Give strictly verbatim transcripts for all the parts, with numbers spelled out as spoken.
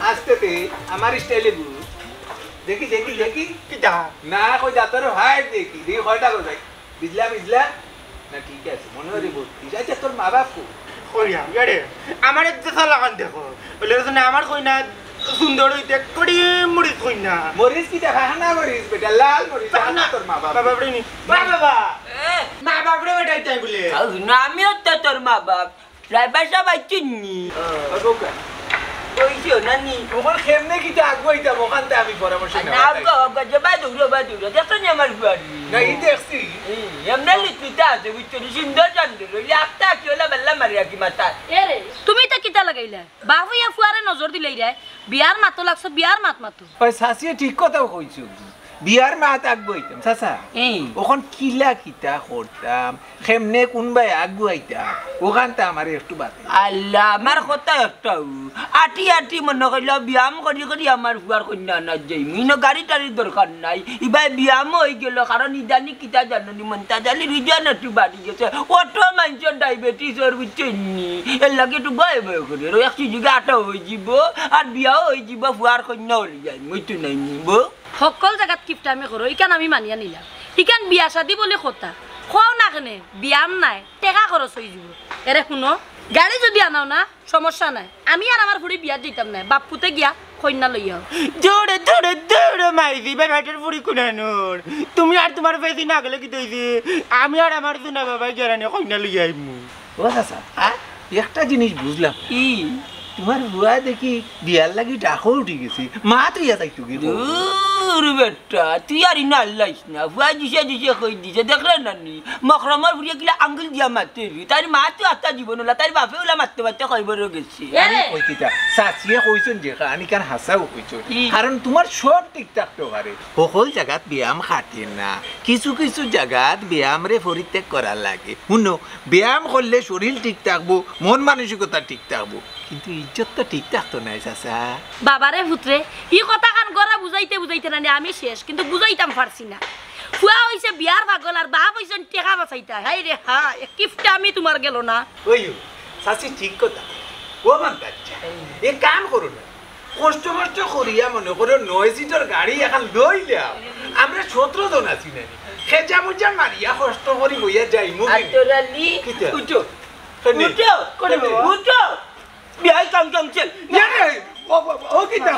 আস্তে দে, আমার স্টাইলে বুঝ। দেখি, দেখি, দেখি। কিতা? না, কই যা, তোর হাইট দেখি, দেখি কয়টা বাজাই। বিজলা, বিজলা। না, ঠিক আছে, মনে হয় রে বত্রিশ। আচ্ছা, তোর মা বাপ কই? কইয়া, ইয়ারে, আমার এক দেশা লাগান দেখো। বলে, না, আমার কইনা সুন্দর হইতে কড়ি মরিচ কইনা। মরিচ কিতা? ফাহানা মরিচ, বেটা, লাল মরিচ। ফাহানা। তোর মা বাপ। মা বাপ রে নি। মা বাবা। এ? মা বাপ রে বেটা, তাই বলে। আউ না, আমিও তো তোর মা বাপ। ড্রাইভার সাব আইছইন নি? ও, বোকা। কইছো না নি? ওখান কেমনে কিতা আগুয়াইতাম, ওখানতে আমি পরামর্শ আর নেওয়া না, চাই। আগুয়া, আগুয়া, যে বাদ উড়ো, বাদ উড়ো। দেখছো নি আমার ফুয়ারে? না, ই দেখছি। এই, এমনে লিখিতা আছে, বুঝছো নি? সুন্দর জানতে রইলে, আস্তে আস্তে ওলা বেল্লা মারি রাখি মাথা। এ রে, তুমি তো কিতা লাগাইলা? বাপ হইয়া ফুয়ারে নজর দিলেই রে। বিয়ার মাতো লাগছো, বিয়ার মাত মাতো। ওই শাশিয়ে ঠিক কথাও কইছো। বিয়ার মাত আগুয়াইতাম, চাচা। এই। ওখান কিলা কিতা করতাম, কেমনে কোনবায় আগুয়াইতাম, ওখানতে আমারে একটু বাতে। আল্লাহ, আমার কথা একটাউ। আটি আটি মনে কইলো ব্যায়াম করি করি আমার ফুয়ার কইনা আনা যাইমু। ইনো গাড়ি টাড়ির দরকার নাই। ইবায় ব্যায়ামও অই গেল, কারণ ইদানি কিতা জানো নি, মন্তাজ আলী রিজন একটু বাড়ি গেছে। অত মানষর ডায়াবেটিস অর, বুঝছইন নি? এর লাগি একটু ভয় ভয় করি। আর এক সুযোগে আটাও অই যিবো, আর বিয়াও অই যিবো, ফুয়ার কইনাও লই যাইমু, অইতো নাই নিবো। হক্কল জাগাত কিপটামি করো, ইখান আমি মানিয়া নিলাম। ইখান বিয়া শাদি বলে কথা। কও না কেনে, ব্যায়াম নাই, টেকা খরচ অই যিবো। এরে হুনো, গাড়ি যুদি আনাও না, সমস্যা নাই। আমি আর আমার ফুড়ি বিয়াত যাইতাম নায়, বাপ পুতে গিয়া কইন্যা লইয়াও। দৌড়ে, দৌড়ে, দৌড়ে মাইজি, ভাই ভাইটার ফুড়ি কুনানোর। তুমি আর তুমার বেশি না গেলে কিতা অইছে? আমি আর আমার সোনা বাবায় গিয়া রানি কইন্যা লইয়া আইমু। ও চাচা, হ্যাঁ? একটা জিনিস বুঝলাম না। কি? তুমার ফুয়া দেখি বিয়ার লাগি ডাকো উঠি গেছে। মা তুই ইয়া যাইতো কি? দূর বেটা, তুই আর ইনো আল্লাইস না। ফুয়া দিছে দিছে কই দিছে, দেখরে না নি? মকরমর ফুড়িয়ে কিলা আঙ্গুল দিয়া মাতে রে। তাইর মা তো আস্তা জীবন অলা, তাইর বাপে অলা মাততে মাততে কয়বরো গেছে। এ আমি রে। কই কিতা? চাচিয়ে কইছইন যে, খানিখান হাছাউ কইছইন। কি? কারণ তুমার সব ঠিক থাকতো পারে। হকল জাগাত ব্যায়াম খাটে না। কিছু কিছু জাগাত ব্যায়ামরে পরিত্যাগ করা লাগে। হুনো, ব্যায়াম করলে শরীর ঠিক থাকবো, মন মানসিকতা ঠিক থাকবো, কিন্তু ইজ্জত তো ঠিক থাকতো নায়, চাচা। বাবারে পুতরে, ই কথাখান গড়া বুঝাইতে বুঝাইতে না নি আমি শেষ, কিন্তু বুঝাইতাম পারছি না। ফুয়া অইছে বিয়ার পাগল আর বাপ অইছইন টেকা বাঁচাইতা। হায় রে হায়, এ কিপটামি তুমার গেল না। ওই, চাচি ঠিক কথা। ও মান বাচ্চা, এ কাম করো না। কষ্ট মষ্ট করিয়া মনে করো নয় সিটর গাড়ি এখান লইলাও। আমরা সতেরো জন আছি না নি? খেজা মুজা মারিয়া কষ্ট করি বইয়া যাইমু আর কিনি? তোরা লি, কিতা? উঠো। কেনে? উঠো, করে কেনে? বাবা। উঠো। বিয়াই কাম cancel। ইয়া রে, ও, ও, ও কিতা?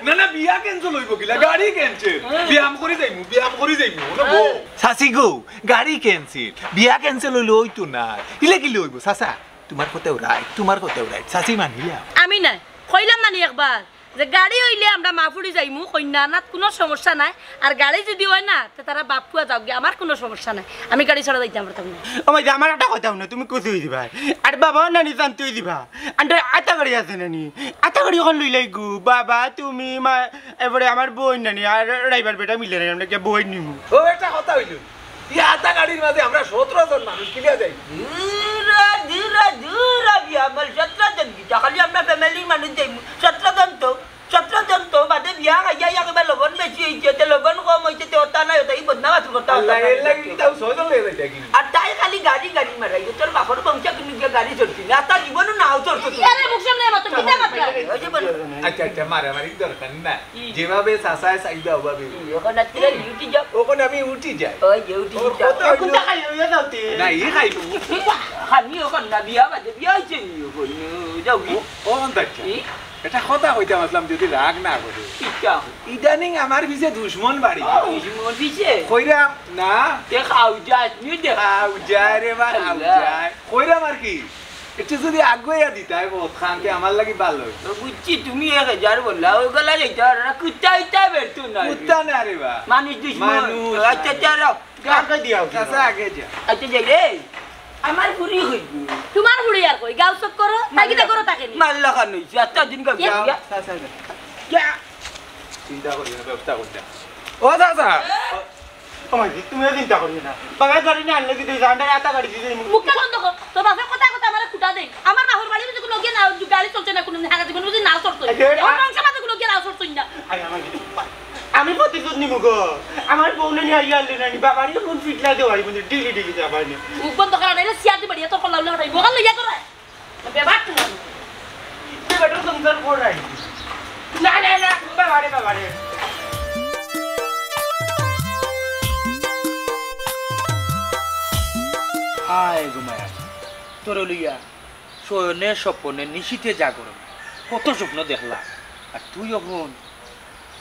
না, না, বিয়া cancel অইবো কিলা? গাড়ি cancel। ব্যায়াম করি যাইমু, ব্যায়াম করি যাইমু। না, বউ। চাচি গো, গাড়ি cancel। বিয়া cancel অইলে অইতো না। ইলে কিলা অইবো, চাচা? তুমার কথাও right, তুমার কথাও right। চাচি মানিলা। আমি নায়, কইলাম না নি একবার যে গাড়ি অইলে আমরা মা ফুড়ি যাইমু, কইন্যা আনাত কুনু সমস্যা নাই। আর গাড়ি যুদি অয় না, তে তারা বাপ ফুয়া যাউক গিয়া, আমার কুনু সমস্যা নাই। আমি গাড়ি ছাড়া যাইতাম পারতাম না। ও মাই, আমার একটা কথা হুনো, তুমি খুশি অই যিবা। আর বাবা নানি জানতে অই যিবা। আর আতা গাড়ি আছে নানি? আতা গাড়ি অখন লইলাই গো। বাবা, তুমি, মা, এরপরে আমার বইন নানি, আর ড্রাইভার বেটা মিলে নানি, আমরা গিয়া বইন নিমু। ও, একটা কথা অইলো, ই আতা গাড়ির মাঝে আমরা সতেরো জন মানুষ কিলা যাই? দূর, দূর, দূর, বিয়ামল, সতেরো জন কিতা? খালি আমরা family-র মানুষ যাইমু, সতেরো জন তো, সতেরো জন তো, বাদে বিয়া খাইয়া ইয়া কইবা লবণ বেশি অইছে, তে লবণ কম অইছে, তে অতা নাই, অতা, ই বদনাম আছল কথা, আল্লাহ, অতা নাই। এর লাগি কিতা ছয় জন লইয়া যাইতা কিনি? আর তাই খালি গাড়ি, গাড়ি মারাই, তোর বাপর বংশ কুনু গিয়া গাড়ি চড়ছি না, আর তার জীবনও নাও চড়তো তুই। আরে, মুখ সামনে মাতো, কিতা মাতো? ওই যে বলো। আচ্ছা, আচ্ছা, মারামারির দরকার নাই। কি? যেভাবে চাচায় চাইবা, ওভাবে। কি, ওখানে আজকে ডিউটি যাও। ওখানে আমি উঠি যাই। ওই যে উঠি ওর যাও। কথা এখন হইলো দেখাই হইয়া যাও তে। না, ই খাইবো। আমি ওখানে না, বিয়া বাদে, বিয়া অইছে নি ওখানে? যাও কি? ও, ও, আচ্ছা। কি? এটা কথা কইতাম আসলাম, যদি রাগ না করে। কিতা? ইদানিং আমার পিছে দুশমন বাড়ি। দুশমন পিছে? কইরা না। দেখাও যায়, তুমি দেখাও যায় রে বা, খাও আল্লাহ। যায়। কইরাম আর কি? একটু যদি আগুয়াইয়া দিতায়, বহুত খানতে আমার লাগি ভালো অইতো। তো বুঝছি, তুমি এক হাজার বললা, ওই গলা যাইতে পারো না, কুত্তা ইতা বেরতো না। কুত্তা না রে বা। মানুষ দুশমন। মানুষ। আচ্ছা, চলো। আগে দিয়া উঠি। চাচা, আগে যা। আচ্ছা, যাই রে। আমার ফুড়ি কই? তুমার ফুড়ি আর কই? গাউ চক করো, তাই কিতা করো তাকে নি? মাল্লা খান অইছে, আচ্ছা, দিন গাউ এ? যা। চাচা, যা। যা। চিন্তা করিও না, ব্যবস্থা করতে। ও চাচা। ও মাই, তুমি চিন্তা করিও না। বাবা গাড়ি না আনলে কি তুই জানটা আতা গাড়ি দিয়ে মুখ মুখটা বন্ধ কর। তোর বাপের কথা কথা আমারে খুঁটা দেই। আমার বাপর বাড়ি বুঝি কুনু গিয়া না, গাড়ি চলছে না কুনু, হারা জীবন বুঝি না চড়ছে। এই যে, আমার আ- বংশ মাঝে কুনু গিয়া না চড়ছে না। আরে আমার কি আমি প্রতিশোধ নিমু গো। আমার বউ নানি আইয়া আনলে নানি, বাবারে কোন ফিটলা দেওয়াই মানে ডেইলি ডেইলি যাবাই না। মুখ বন্ধ করা নাইলে সিয়াতি বাড়িয়া তোর কল্লা উল্লা হটাই বগাল লইয়া করে। বেবাক না। তুই বেটার সংসার কর নাই। না, না, না, বাবারে, বাবারে। হায় গো মায়া, তোরে লইয়া শয়নে স্বপনে নিশিতে জাগরণ, কত স্বপ্ন দেখলাম। আর তুই অখন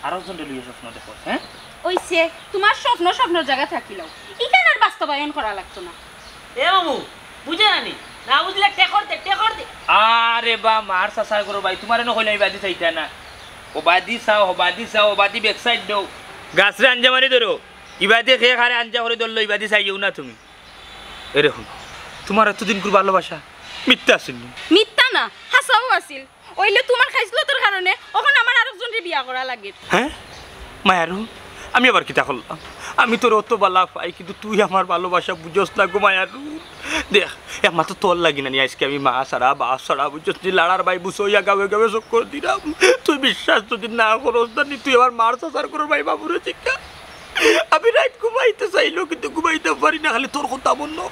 আরকজনরে লইয়া স্বপ্ন দেখো, হ্যাঁ? ওইছে, তোমার স্বপ্ন স্বপ্নর জাগা থাকিলাও, ইখান আর বাস্তবায়ন করা লাগতো না। এ মামু, বুঝে না নি? না বুঝলে টেকর দে, টেকর দে। আরে বা, মার চাচার ঘরর ভাই, তোমারে না কইলাম ইবাদি চাইতা না। ওবাদি চাও, ওবাদি চাও, ওবাদি backside দেও। গাছরে আঞ্জা মারি ধরো, ইবাদি খে খারে আঞ্জা করি ধরলো, ইবাদি চাইও না তুমি। এরে হুনো, তোমার এতদিনকুর ভালোবাসা মিথ্যা আছিল নি? মিথ্যা না, হাছাউ আছিল। অইলে তোমার খাইছলতর কারণে অখন আমার আরকজনরে বিয়া করা লাগে। হ্যাঁ? মায়ারু, আমি আবার কিতা করলাম? আমি তোরে অত বালা পাই, কিন্তু তুই আমার ভালোবাসা বুঝস না গো মায়ারু। দেখ, একমাত্র তোর লাগি নানি আইজকে আমি মা ছাড়া, বাপ ছাড়া, বুঝছস নি, লাড়ার ভাই বুঝ অইয়া গাঁওয়ে গাঁওয়ে চক্কর দিরাম। তুই বিশ্বাস যদি না করস না নি, তুই আমার মার চাচার ঘরর ভাই বাবুরে জিকা। আমি রাইত ঘুমাইতে চাইলেও কিন্তু ঘুমাইতাম পারি না, খালি তোর কথা মনো।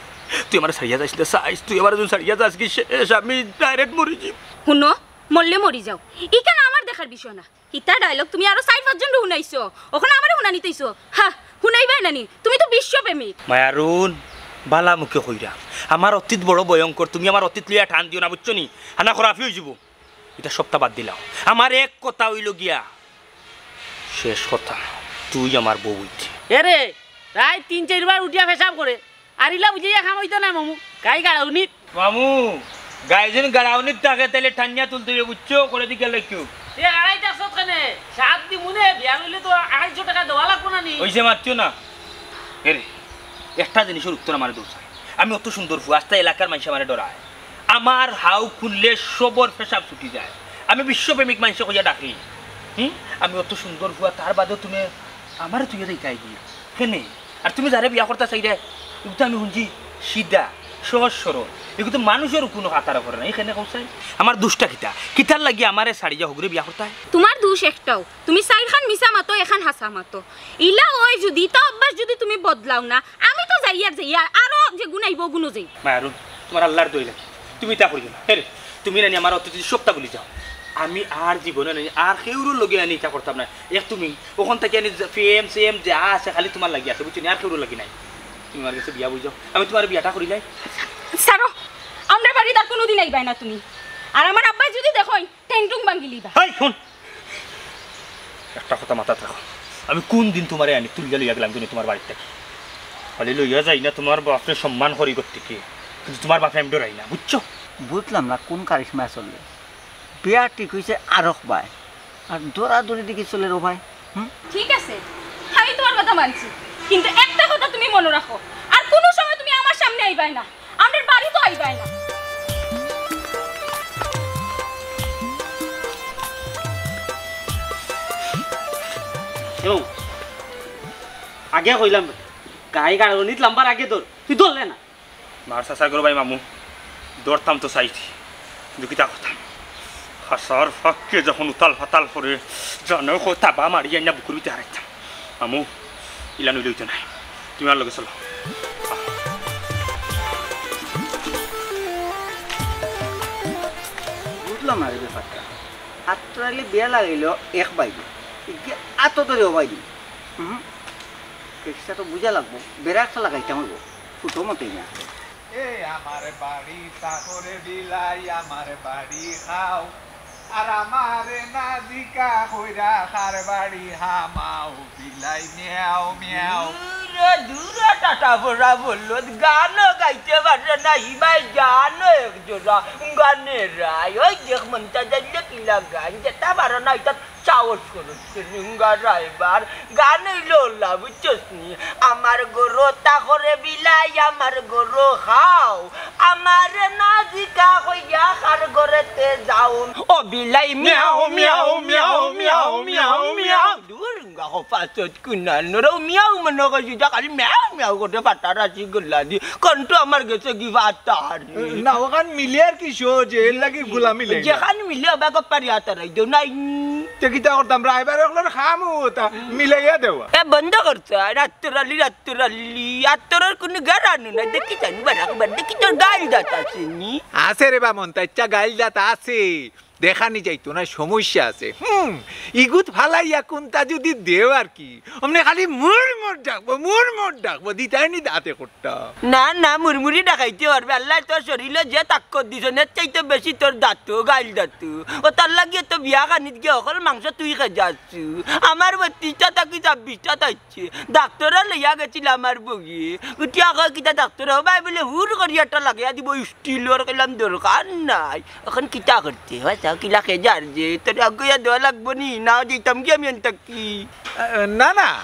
তুই আমারে ছাড়িয়া যাইস না, চাইস, তুই আমারে যদি ছাড়িয়া যাস কি শেষ, আমি direct মরি যাইমু। হুনো, মরলে মরি যাও, ইখান আমার দেখার বিষয় না। ইতা dialogue তুমি আরো চাইর পাঁচজনরে হুনাইছো, অখন আমারে হুনানিত আইছো? হা, হুনাইবায় নানি, তুমি তো বিশ্বপ্রেমিক। মায়ারুন, বালা মুখে কইরা, আমার অতীত বড় ভয়ঙ্কর, তুমি আমার অতীত লইয়া টান দিও না, বুঝছো নি? হানা খরাফি অইযিবো। ইতা সবটা বাদ দিলাও। আমার এক কথা অইলো গিয়া, শেষ কথা, তুই আমার বউ অইতে। এরে, রাইত তিন চাইরবার উঠিয়া পেশাব করে, আর ইলা বুঝাইয়া কাম অইতো না মামু। গাই গাড়াউনিত। মামু, গাই যেন গাড়াউনিত থাকে, তাইলে টানিয়া তুলতে অইবো, বুঝছো? করে দি গেলে কেউ। এ গাড়াই থাকছত কেনে? সাত দি মনে বিয়া লইলে তো আড়াইশো টাকা দেওয়া লাগবো না নি? অইছে, মাতিও না। এরে, একটা জিনিসর উত্তর আমারে দেও ছাই। আমি অত সুন্দর ফুয়া, আস্তা এলাকার মাইনষে আমারে ডরায়। আমার হাউ খুললে সবর পেশাব ছুটি যায়। আমি বিশ্বপ্রেমিক মাইনষে কইয়া ডাকি। হুম? আমি অত সুন্দর ফুয়া, তার বাদেও তুমি আমারে থুইয়া যাইতায় গি? কেনে? আর তুমি যারে বিয়া করতা চাইরায়, ইগু তো আমি হুনছি সিধা, সহজ সরল। ইগু তো মানুষর কুনু খাতারা করে না। ইখানে কও ছাই, আমার দুষটা কিতা? কিতার লাগি আমারে ছাড়িয়া হগুরে বিয়া করতায়? তোমার দুষ একটাউ, তুমি চাইরখান মিছা মাতো, এখান হাছা মাতো। ইলা অয় যুদি, ইতা অভ্যাস যুদি তুমি বদলাও না, আমি তো যাইয়ার যাইয়ার, আরো যেগুন আইবো অগুনও যাইবো। মায়ারুন, তোমার আল্লার দোয়াই লাগে, তুমি ইতা করিও না। হেরে, তুমি নানি আমার অতীত সবটা ভুলি যাও। আমি আর জীবনে নানি আর কেউরর লগে আনি ইতা করতাম না। এক তুমি, অখন থাকি আনি যে প্রেম সেম যা আছে খালি তোমার লাগি আছে, বুঝছো নি? আর কেউরর লাগি নাই। তুমি আমার গেছে বিয়া বই যাও, আমি তোমার বিয়াটা করিলাই। ছাড়ো, আমরার বাড়িত আর কুনুদিন আইবায় না তুমি। আর আমার আব্বায় যুদি দেখইন, ঠ্যাং টুং ভাঙ্গিলিবা। এই, হুন। একটা কথা মাথাত রাখো। আমি কুন দিন তোমারে আনি তুলিয়া লইয়া গেলাম কিন্তু তোমার বাড়িত থাকি। খালি লইয়া যাই না, তোমার বাপরে সম্মান করি করতে কি? কিন্তু তোমার বাপরে আমি ডরাই না, বুঝছো? বুঝলাম না কুন কারিশমা চললে। বিয়া ঠিক অইছে আরক বায়। আর দৌড়াদৌড়ি দেখি চলের ও ভাই। হুম? ঠিক আছে, আমি তোমার কথা মানছি, কিন্তু একটা কথা তুমি মনো রাখো, আর কুনু সময় তুমি আমার সামনে আইবায় না। আমরার বাড়িত আইবায় না। এবং আগে কইলাম, গাই গাড়াউনিত লাম্বার আগে ধর, তুই ধরলে না। মার চাচার ঘরর ভাই মামু, ধরতাম তো চাইছি, কিন্তু কিতা করতাম? হাছার ফাক্কে যখন উতাল ফাতাল করে, জানো কো তাবা মারি আইনা বুকুর ভিতরে হারাইতাম। মামু, ইলা নইলে অইতো নায়। তুমি আমার লগে চলো। বুঝলাম না রে ব্যাপারটা। আত্রালি বিয়া লাগাইল এক বাইরে, ইগে আতো ধরে ও বাইরে। হুম, কেসটা তো বুঝা লাগবো। বেড়া একটা লাগাইতাম অইবো, ফুটো মতেই না। এ আমার বাড়ি তাহরে বিলাই, আমার বাড়ি খাও। আর আমারে না জিকা কইরা কার বাড়ি হামাও বিলাই মিয়াও মিয়াও। দূর, দূর, টাটা বড়া বললো, গানও গাইতে পারে না, হিমাই গানও এক জোড়া গানে রায়। ওই দেখ মনটা জানলে কিলা গান, যেটা পারো না, এটা সাহস করো, সিঙ্গারা এবার গান অইলো লা, বুঝছস নি? আমার গরু তা করে বিলাই, আমার গরু খাও, আমার না জিকা হইয়া কার ঘরেতে যাও। ও বিলাই মিয়াও, মিয়াও, মিয়াও, মিয়াও, মিয়াও, মিয়াও। দূর, গাহ পাছত কুনানোর মিয়াও মনে করছি, যা খালি মিয়াও, মিয়াও করে ফাটার আসি গলা দি। কণ্ঠ আমার গেছে কি ফাটার। না, ওখান মিলে আর কি সহজে, এর লাগি গোলামি লাগে। যেখান মিলে ওবা কপারি আতারাই দেও নাই। তে কিতা করতাম, রায়বার অকলর কাম অতা মিলাইয়া দেওয়া। এ বন্ধ করতো, রাত্তর আলি, রাত্তর আলি, আত্তরর কুনু গারানো নাই। দেখি জানি বারা, দেখি তোর গাইল দাঁত আছে নি? আছে রে বা মন্তাচ্চা, গাইল দাঁত আছে। দেখানি যাইতো না, সমস্যা আছে। হুম, ইগুত ফালাইয়া কুনতা যুদি দেও আর কি, অমনে খালি মুর মুর ডাকবো, মুর মুর ডাকবো, দিতায় নি দাঁতে করতা। না, না, মুরমুরি ডাকাইতে পারবে। আল্লায় তোর শরীলো যে তাকত দিছইন, এর চাইতে বেশি তোর দাঁতো, গাইল দাঁতো। অতার লাগিউ তো বিয়া খানিত গিয়া হকল মাংস তুই খেজাসু। আমার বত্রিশটা থাকি ছাব্বিশটা থাইছে। ডাক্তরো লইয়া গেছিলাম আমার বউয়ে। উঠিয়া কয় কিতা ডাক্তর, ও ভাই বুলে হুর করি একটা লাগাইয়া দিবো স্টিলর, কইলাম দরকার নাই। অখন কিতা করতে? অয় চাও কিলা খেজার যে, তোরে আগুইয়া দেওয়া লাগবো নি? না দিতাম কি আমি এন থাকি? আহ, না, না,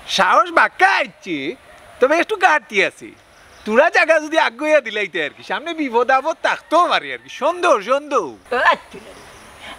সাহস বাক্কা আইছে, তবে একটু ঘাটতি আছে। তোরা জাগা যুদি আগুইয়া দিলাইতে আর কি, সামনে বিপদ আপদ থাকতেও পারে আর কি। সন্দেহ, সন্দেহ। ও আচ্ছা,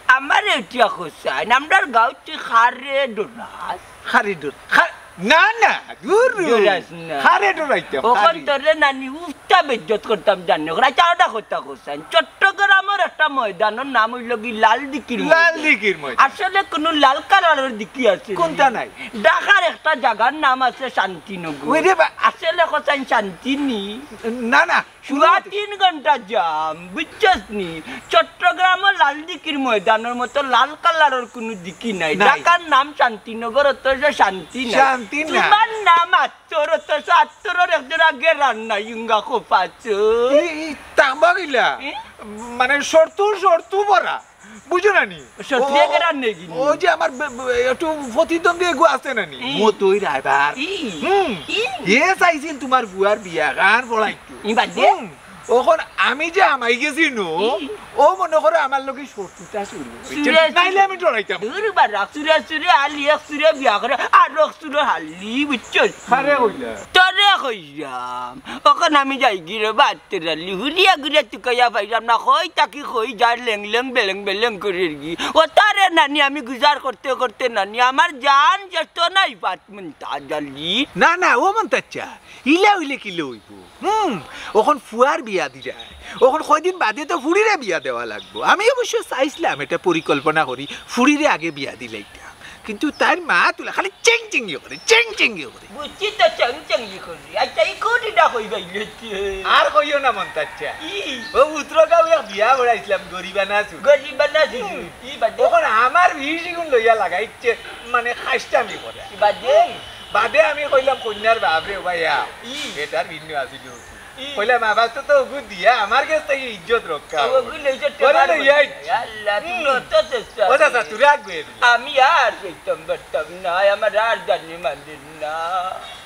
আমারে উঠিয়া কছাইন, আমরার গাঁওত তুই খারে ডরাস? খারে ডর-, খা-, না, না, দূর। ডরাস না। খারে ডরাইতাম, অখন খারে। তোরে নানি উফতা বেইজ্জত করতাম জানে। অখন আচ্ছা, ওটা কথা কছাইন। চট্টগ্রামর একটা ময়দানর নাম অইলো কি লাল দিঘির ময়দান। লাল দিঘির ময়দান। আসলে কুনু লাল কালারর দিঘি আছে নি? কুনতা নাই? ঢাকার একটা জাগার নাম আছে শান্তিনগর। ওই রে বা- আসলে কছাইন শান্তি নি? না, না, পুরা তিন ঘন্টা জাম, বুঝছস নি? চট্টগ্রামর লাল দিঘির ময়দানর মতো লাল কালারর কুনু দিঘি নাই। নাই। ঢাকার নাম শান্তিনগর, অথচ শান্তি নাই। শান্তি নাই। তোমার নাম আত্তর, অথচ আত্তরর একজোড়া গেরান নাই, ইঙ্গা খোপাচো। ই, ই, তাম্বা গিলা। এ? মানে, শর্তু, শর্তু ভরা। বুঝো না নি? শর্তু ও, গেরান নেই গিনি। ওই যে আমার বে-, বে-, একটু প্রতিদ্বন্দ্বী এগু আছে না নি? ই। মতই রায়বার। ই। হুম। ই। এ চাইছিল তোমার বুয়ার বিয়া গান পড়াইতো। ই বাদ দে। হুম। অখন আমি যে হামাই গেছি নু, ই। ও মনে করে আমার লগে শত্রুতা শুরু অইছে। শুরু অইছে। নাইলে আমি ডরাইতাম। দূর বারা, চুরে চুরে আলি এক চুরে বিয়া করে, আর এক চুরে হালি, বুঝছস? কারে কইলা? তোরে কইরাম। অখন আমি যাইগি রে বা আত্তর আলি, হুরিয়া গুরিয়া তুকাইয়া পাইরাম না, কই থাকি কই যার লেং লেং বেলেং বেলেং করের গি। অতারে নানি আমি গুজার করতে করতে নানি, আমার জান যেত নাই পাত মন্তাজ আলি। না, না, ও মন্তাচ্চা, ইলা অইলে কিলা অইবো? হুম, অখন ফুয়ার বিয়া দিরায়। অখন কয়দিন বাদে তো ফুড়িরে বিয়া দেওয়া লাগবো। আমি অবশ্য চাইছলাম এটা পরিকল্পনা করি, ফুড়িরে আগে বিয়া দিলাইতাম। কিন্তু তাইর মা তুলা খালি চেং চেং ইয়ে করে, চেং চেং ইয়ে করে। বুঝছি তো, চেং চেং ইয়ে করে। আচ্ছা, ই করি না কই বাইলে কি? আর কইও না মন্তাচ্চা। ই। ও উত্তরগাঁও এক বিয়া করাইছলাম, গরিবানা চুর। গরিবানা চুর। হুম। ই বাদে? অখন আমার ভিড় সিগুন লইয়া লাগাইছে, মানে খাইস্টামি করে। ই বাদে? হুম। বাদে আমি কইলাম, কইন্যার বাপরে, ও ভাইয়া, ই। বেটার ভিন্ন আছিল। ই। কইলাম, "বাবা, তো, তো ওগু দিয়া আমার গেছ থাকি ইজ্জত রক্ষা ও, অইবো।" ওগু লইছে বলে, টেকার "লই মধ্যে। আইছি।" আল্লাহ, তুমি হুম। অত চেষ্টা ও চাচা, করো। তোরা আগুয়ে দিলা। আমি আর কইতাম পারতাম না, আমার আর জানি মানদিন না।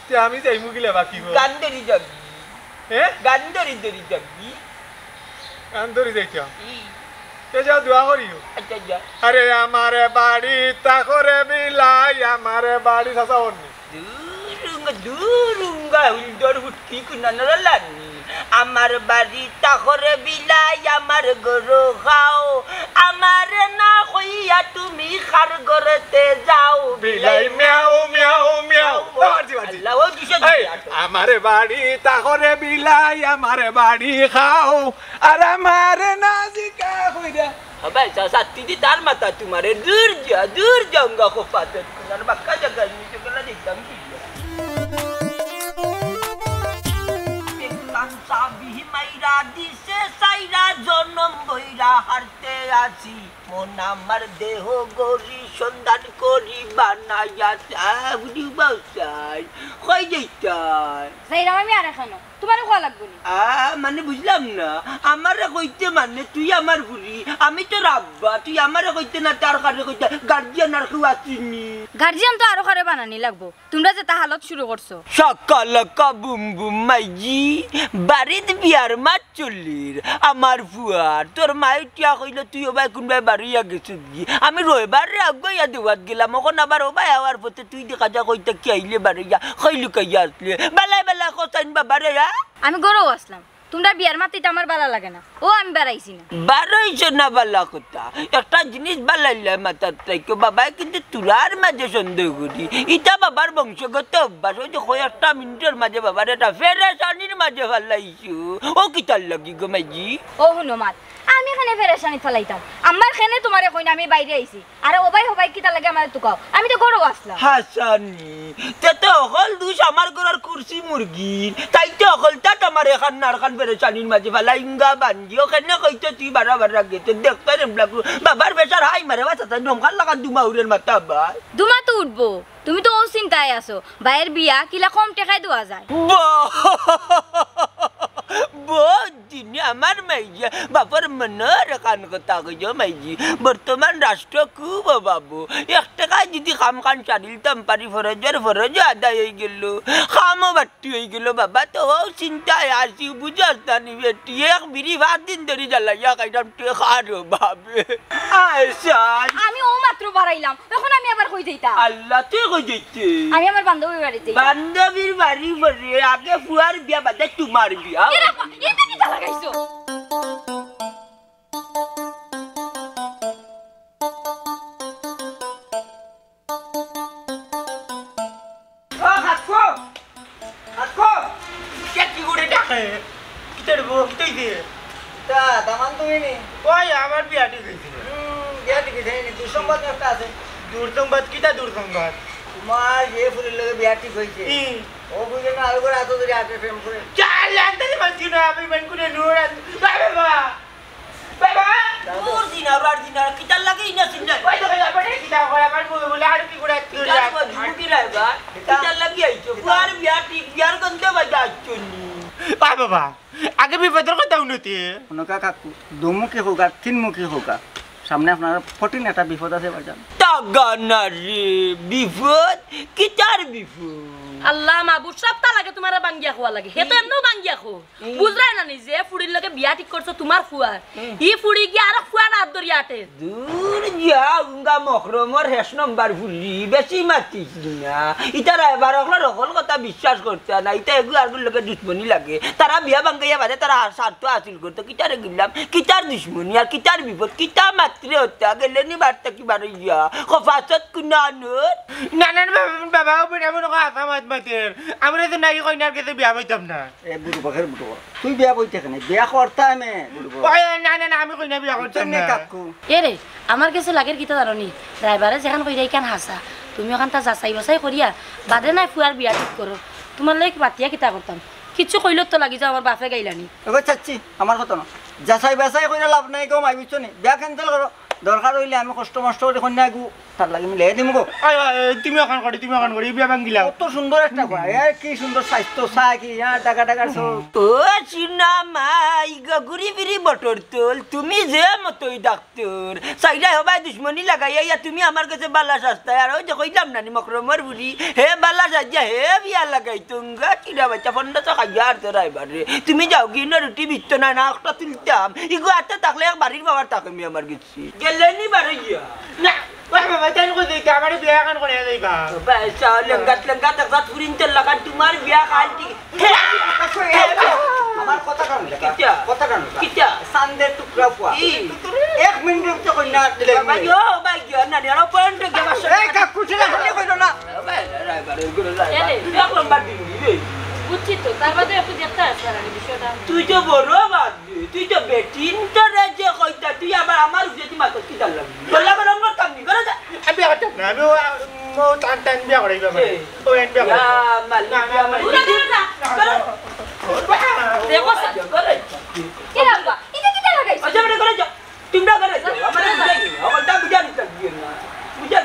তে আমি যাইমু গিলা বাকি গো। গান ধরি যাবি। হ্যাঁ? গান ধরি ধরি যাবি। গান ধরি যাইতাম। ই। তে যাও, দোয়া করিও। আচ্ছা, যা। আরে আমার বাড়ি তাকরে বিলাই, আমার বাড়ি চাচা অন্নি। দুরুঙ্গা, দুরুঙ্গা, হুলদর হুটকি কুনানরা লানি। আমার বাড়ি তাকরে বিলাই, আমার গরু খাও। আমারে না কইয়া তুমি কার ঘরেতে যাও। বিলাই মিয়াও, মিয়াও, মিয়াও। ও, বাড়ছি, বাড়ছি। আল্লাহ, ও কিসের এই, দিকে আটো? আমার বাড়ি তাকরে বিলাই, আমার বাড়ি খাও। আর আমারে না জিকা কইরা। ও ভাই, সা-, সাত্তি দি তার মাথা তোমারে। দূর যা, দূর যা, উঙ্গা খোপাতে। আর বাক্কা জাগা নিচে গেলা দেখতাম কি? দেখলাম চাবি মাইরা দিছে সাইরা, জনম বইরা হারতে আছি। মন আমার দেহ গড়ি সন্ধান করি বানাইয়া। আহ, বুঝি বাউসাই, কই যাইতাই? যাইরাম আমি আর এখানো। তোমারে কওয়া লাগবো নি? আ, মানে বুঝলাম না। আমারে কইতে মানে তুই আমার ফুরি, আমি তোর আব্বা, তুই আমারে কইতে না তার কারে কইতে, গার্জিয়ান আর কেউ আছিনি। গার্জিয়ান তো আরো কারে বানানি লাগবো। তোমরা যেতা হালত শুরু করছো। শাকালাকা বুম বুম মাইজি, বাড়িত বিয়ার মাত চলির। আমার ফুয়ার, তোর মায়ে উঠিয়া কইলো, "তুই ওবায় কুনবায় বারইয়া গেছস গি?" আমি রইবার রে আগুয়াইয়া দেওয়াত গেলাম, অখন আবার ওবায় আওয়ার পথে তুই দেখা যা কইতা কি আইলে বারইয়া, কই লুকাইয়া আসলে। বালায় বালায় কছাইন বাবারে, হ্যাঁ? আমি ঘরো আছলাম। তোমরা বিয়ার মাত দিতে আমার বালা লাগে না। ও আমি বারইছি না। বারইছো না বালা কথা। একটা জিনিস বালাইলে মাথাত রাখিও, বাবায় কিন্তু তোরার মাঝে সন্দেহ করি। ইটা বাবার বংশগত অভ্যাস। ওই যে কয় একটা মিনিটর মাঝে বাবারে একটা পেরেশানির মাঝে ফালাইছো। ও কিতার লাগি গো মাইজি? ও হুনো মাত, আমি কেনে পেরেশানিত ফালাইতাম? আমার কেনে তুমারে কইন আমি বাইরে আইছি। আরে ও ভাই, ও ভাই, কিতা লাগে আমারে তুকাও? আমি তো ঘরো আছলাম। হাসানি, তে তো হকল দুষ আমার ঘরর কুরসি মুরগির। তাই তো হকলতা তুমার এখান নারখান পেরেশানির মাঝে ফালাইঙ্গা বান্দিও। কেনে কইতো তুই বারো বার রাগে? তে দেখতো রে ব্লাক রু-, বাবার প্রেশার হাই মারে, বাচ্চা তাই নমখান লাগান দুমা উড়ের মাথা ভাই। দুমা তো উঠবো, তুমি তো ও চিন্তায় আছো। ভাইয়ের বিয়া কিলা কম টেকায় দেওয়া যায়? ব-, বহুত দিনে আমার মাইয়া বাপর মনর কান কথা কইও মাইজি। বর্তমান রাষ্ট্র খুব অভাব। এক টেকায় যদি কাম কান সারিলতাম পারি, ফরজর ফরজ আদায় অইগেলো, কামও বাট্টি অইগেলো। বাবা তো ও চিন্তায় আছি, বুঝস না নি বেটি, এক বিড়ি পাঁচ দিন ধরি জ্বালাইয়া খাইতাম টেকার অভাবে। আয় সাই। আমি ও মাত্র বাড়াইলাম, এখন আমি আবার কই যাইতাম? আল্লাহ, তুই কই যাইতে? আমি আমার বান্ধবীর বাড়ি যাই। বান্ধবীর বাড়ি বলে আগে ফুয়ার বিয়া বাদে তুমার বিয়া। এ রাখো, এটা কিতা লাগাইছো? ও কাকু, কাকু, কে কি করে ডাকে? কিতা রে বউ, কিতা অইছে? তা, দামান তুমি নি? ওই, আমার বিয়া ঠিক অইছে। হুম, বিয়া ঠিক অইছে নি? দুঃসংবাদ একটা আছে। দুঃসংবাদ? কিতা দুঃসংবাদ? তুমার যে ফুরির লগে বিয়া ঠিক অইছে। হুম। ও বুঝে না, আরো করে এত দূরে আটে প্রেম করে। যা, ল্যাংটা যে মানছি না, আমি মন করে নূর আন-, বাবা, বাবা। বাবা! দূর দিন আর, আর দিন আর, কিতার লাগি ইনা চিল্লাই? ওই তো ভাই, আপনি কিতা করে? আমার বউ বলে, আর কি করে, আর কি করে? কিতার বউ, ঝুমকি রায় বা? কিতার লাগি আইছো? ফুয়ার বিয়া ঠিক, বিয়ার গন্ধে বাজা আইছো নি? আয় বাবা, আগে বিপদর কথা উন্নতি। হুনকা কাকু, দুমুখী হউকা, তিনমুখী হউকা। সামনে আপনার কঠিন একটা বিপদ আছে, বাজান। তাগানা রে, বিপদ? কিতার বিপদ? আল্লাহ মাবুদ, সবতা লাগে তুমারে বাঙ্গিয়া কওয়া লাগে। হে তো এমনেও বাঙ্গিয়া কও। হুম। বুঝরায় না নি যে ফুড়ির লগে বিয়া ঠিক করছো তুমার ফুয়ার, হুম। ই ফুড়ি গিয়া আরো ফুয়ার আত ধরিয়া আটে। দূর যা, উঙ্গা মহরমর হেশ নম্বর ফুড়ি, বেশি মাতিস না। ইতারা এবার অকলর হকল কথা বিশ্বাস করতা না, ইতা এগু আরগুর লগে দুশমনি লাগে। তারা বিয়া ভাঙ্গাইয়া বাদে তারা স্বার্থ হাসিল করতো, কিতারে গিলাম, কিতার দুশমনি আর কিতার বিপদ, কিতা মাতরে হত্যা, গেলে নি বার্তা কি বারইয়া, খফাসত কুনানোর। না, না, না, বাবা, বাবা, ও বেটা মনে হয় আশা মাত মাতের। আমরা তো নাকি কইনার গেছে বিয়া পাইতাম না। এ বুড়ো বকের বুড়ো বক। তুই বিয়া বইতে কেনে? বিয়া করতাম এ বুড়ো বক। ওই, না, না, না, আমি কইনা বিয়া করতাম তুই নে না। কাকু। এ রে, আমার গেছে লাগের কিতা জানো নি? ড্রাইভারে যেখান কইরা ইখান হাছা। তুমি ওখানটা যাচাই বাছাই করিয়া বাদে নাই ফুয়ার বিয়া ঠিক করো। তুমার লগে মাতিয়া কিতা করতাম? কিচ্ছু কইলে তো লাগি যাও, আমার বাপে গাইলানি। ওগো চাচ্ছি, আমার কথা না। যাচাই বাছাই কইরা লাভ নাই গো, মাই বুঝছো নি? বিয়া cancel করো। দরকার অইলে আমি কষ্ট মষ্ট করি কইনা এগু তার লাগি মিলাই দিমু গো। আয়, আয়, আয়, তুমি অখান করি, তুমি অখান করি, বিয়া ভাঙ্গিলাও। কত সুন্দর একটা ঘোড়া, এ, কি সুন্দর স্বাস্থ্য, চা কি, হ্যাঁ, টাকা টাকার সব। ও সোনা মাই গো, ঘুরি ফিরি বটর তোল, তুমি যে মতই ডাক্তর, চাইরায় হবায় দুশমনি লাগাইয়া, ইয়া তুমি আমার গেছে বালা সাজতায়, আর ওই যে কইলাম না নি মকরমর বুড়ি, হে বালা সাজিয়া, হে বিয়া লাগাই তুঙ্গা, চিড়া বাচ্চা, পনেরোশো খাইয়া আর তোর আইবার রে। তুমি যাও গি, না রুটি বিত্ত না, না একটা তুলতাম, ইগো আতে থাকলে এক বাড়ির বাবার থাকে মি আমার গেছে। গেলে নি বারইয়া? না, ওই বাবা, তাই কই দিতে, আমারে বিয়া খান করে যাইবা। বাবা, এসা লেঙ্গাত লেঙ্গাত একসাথ ফুরিন তেল লাগান, তুমার বিয়া খান ঠিক। আমার কথা কান লেখা, কিতা? কথা কান লেখা। কিতা? চান্দের টুকরা ফুয়া। কি? এক মিনিট তো কই না দিলে। বাবা, ইয়ো, বাবা, ইয়ো, না, না, পয়েন্ট গেল। এই কাকু, ঠিক আছে, আপনি কইলো না। বাবা, বাবা, বাবা, বাবা, এ রে। এক নম্বর দিন, রে। বুঝছি তো, তার বাদে একটু দেখতে আসবে আর কি বিষয়টা। তুই তো বড় বাদ। তুই তো বেটিন, তোরে যে কইতা, তুই আবার আমার উপরে তুই মাতস কিতার লাগি? বললা আবার অন্য কাম নি, করে যা। আমি বিয়া করতাম না, আমি ও, ও টান টান বিয়া করাইবা মানে। এ। ও এন বিয়া ইয়া করাইবা। মালিক, না, না, ইয়া না, মালিক। না, না, না। করো। দেখো স্যার। করে। কি রাখবা? এটা কিতা লাগাইছো? আচ্ছা, বেটা, করে যা। তোমরা করে যাও। আমার বুঝাই দিও। আমার দাম বুঝাই দিতে দিও না। বুঝাই।